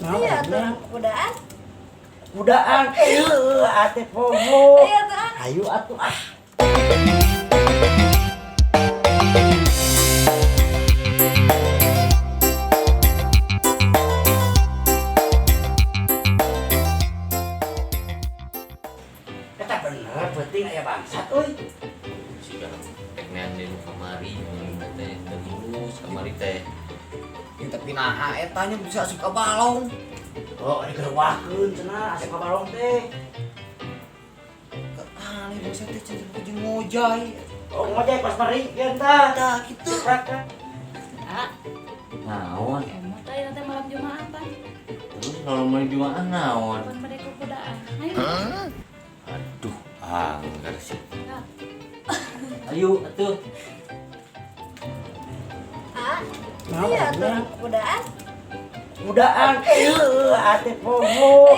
Iya atuh kudaan. Kudaan. Ate poho. Ayo atuh ah. Ayo atuh ah. Eta bener penting aya bangsat euy. Siga teknean di nu kamari teh teu mulus kamari teh. Ya, tapi naha eta nya bisa asup ka balong. Oh, ini gerwakeun cenah asup ka balong teh. Aneh bangsa teh cenah jeung ngojay. Oh, ngojay pas mari ieu tah. Tah kitu. Ah, Naon? emot aya teh malam Jumatan. Terus kalau mau Jumaan naon? Kapan mereka kudaan? Ayo. Aduh, anggar sih. Ah. Ayo atuh. Ah, iya atuh kudaan. Kudaan. Ate poho.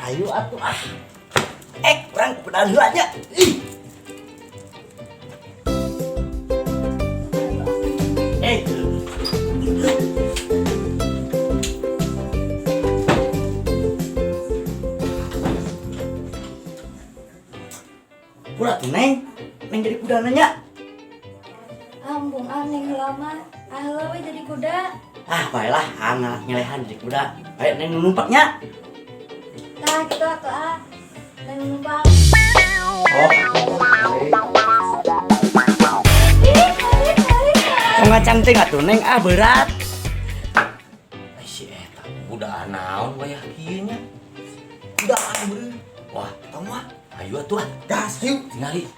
Ayo atuh ah. Ayo atuh ah. Kurang kudaan heula nya. Ih. Kuda tuh Neng, Neng jadi kuda nanya. Ambung aneh lama, ah we jadi kuda. Ah baiklah, angah ngelehan jadi kuda. Baik Neng numpaknya. Nah gitu atuh ah, Neng numpak. Oh. Ngacang teh atuh Neng ah berat. Si eta kuda naon wayah kieu nya? Kudaan beureum. Wah, Tong mah. Ayo atuh ah. Gas yuk. Tingali.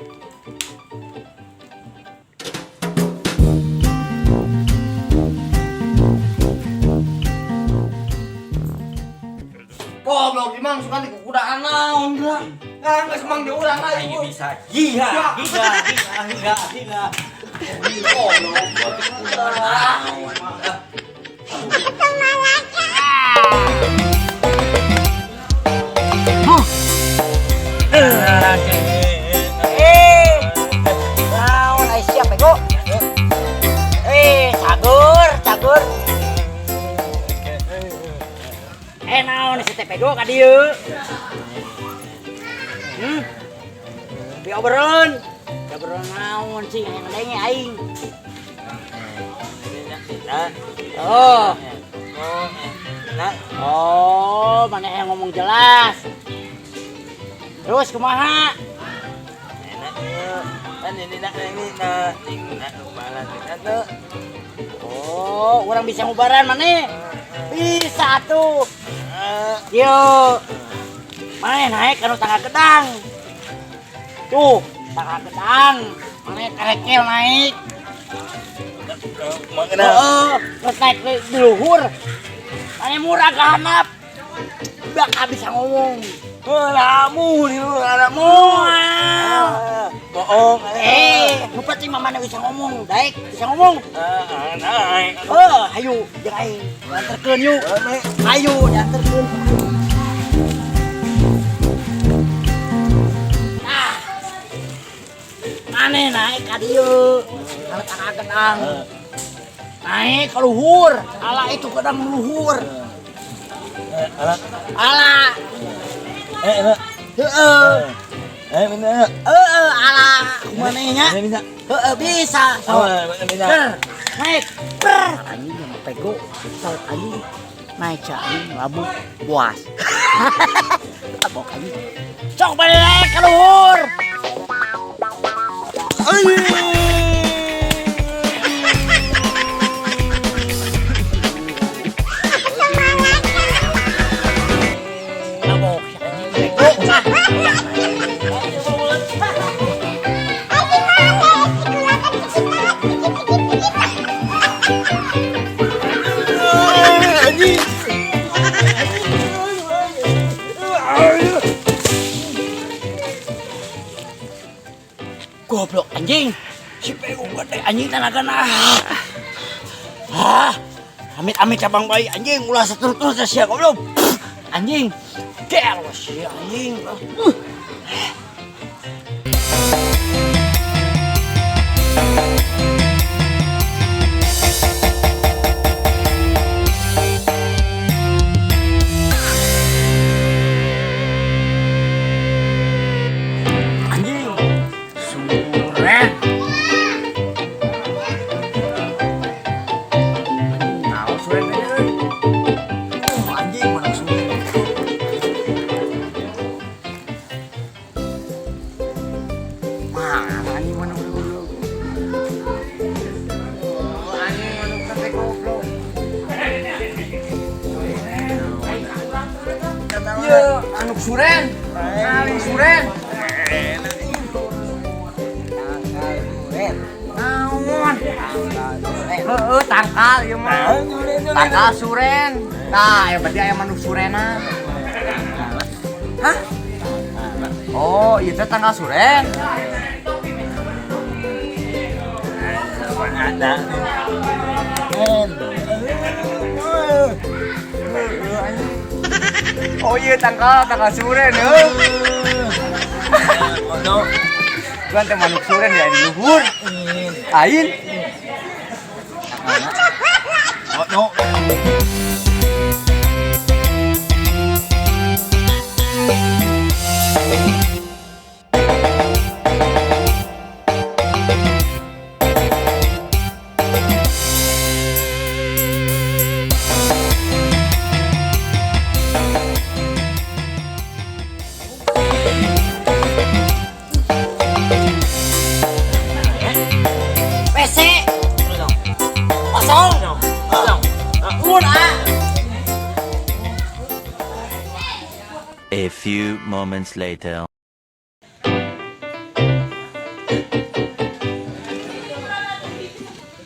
Goblok imang suka di kudaan naon geura. Ah geus mang di urang aing bisa. Gila, gila, gila, gila, gila. Goblok. Naon ai siap bego? Cagur, cagur. Naon si teh bego ka dieu? Diobrolon. Diobrolon naon sih yang ngadenge aing? Oh. Oh, mana yang ngomong jelas. Terus kumaha? Oh, orang bisa ngubaran mana? Bisa tuh. Yo. Mana naik ke tangga gedang. Tuh, tangga gedang. Mana karekel naik. Oh, terus naik di luhur. Mana murah ke hanap. Bakal bisa ngomong. Lamu di luhur anakmu. Bohong. Lupa sih mama bisa ngomong, daek bisa ngomong. Naik. Ayo, jeung aing dianterkeun yuk. Ayo dianterkeun. Nah. Maneh naik ka dieu. Kalau tangga gedang. Naik ke luhur. Ala itu gedang luhur. Ala. Ala. Heeh. Bener. Heeh, ala kumaha nya? Bisa. Heeh, bisa. Oh, bisa. Naik. Ber. Anjing yang pego, saut anjing. Naik anjing labu buas. Tabok anjing. Sok balik naik ke luhur. Tabok anjing pego. Goblok anjing, si pego gede anjing tenaga nah. Hah, amit-amit cabang bayi anjing, ulah seterus-terus sia goblok. Anjing, gel si anjing. Anu suren. Aling suren. Naon? Heeh, tangkal ieu mah. Tangkal suren. Nah, ya berarti aya manuk surena. Hah? Oh, ieu teh tangkal suren. Ada. Oh iya tangkal, tangkal suren heuh. Cuman teh manuk suren ya di luhur. Lain. WC. Kosong. Un ah. A few moments later.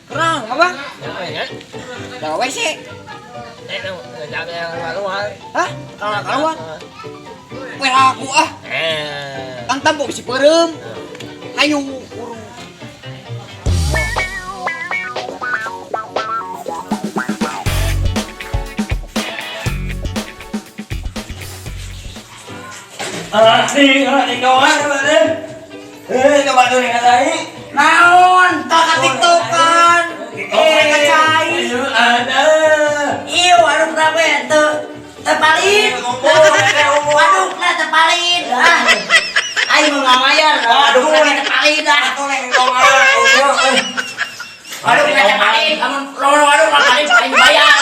Kurang apa? Bawa WC. Hah? Kalau keluar. Weh aku ah. Kang tampo bisi peureum. Hayu buru. Naon? Tak ka TikTokan. Eh, kacai. Iyo, waduk kenapa ya? Teu tepalin. Waduk lah tepalin. Ah. Aing mau ngamayar. Waduk lah tepalin ah. Waduk lah tepalin. Amun lamun waduk lah paling paling bayar.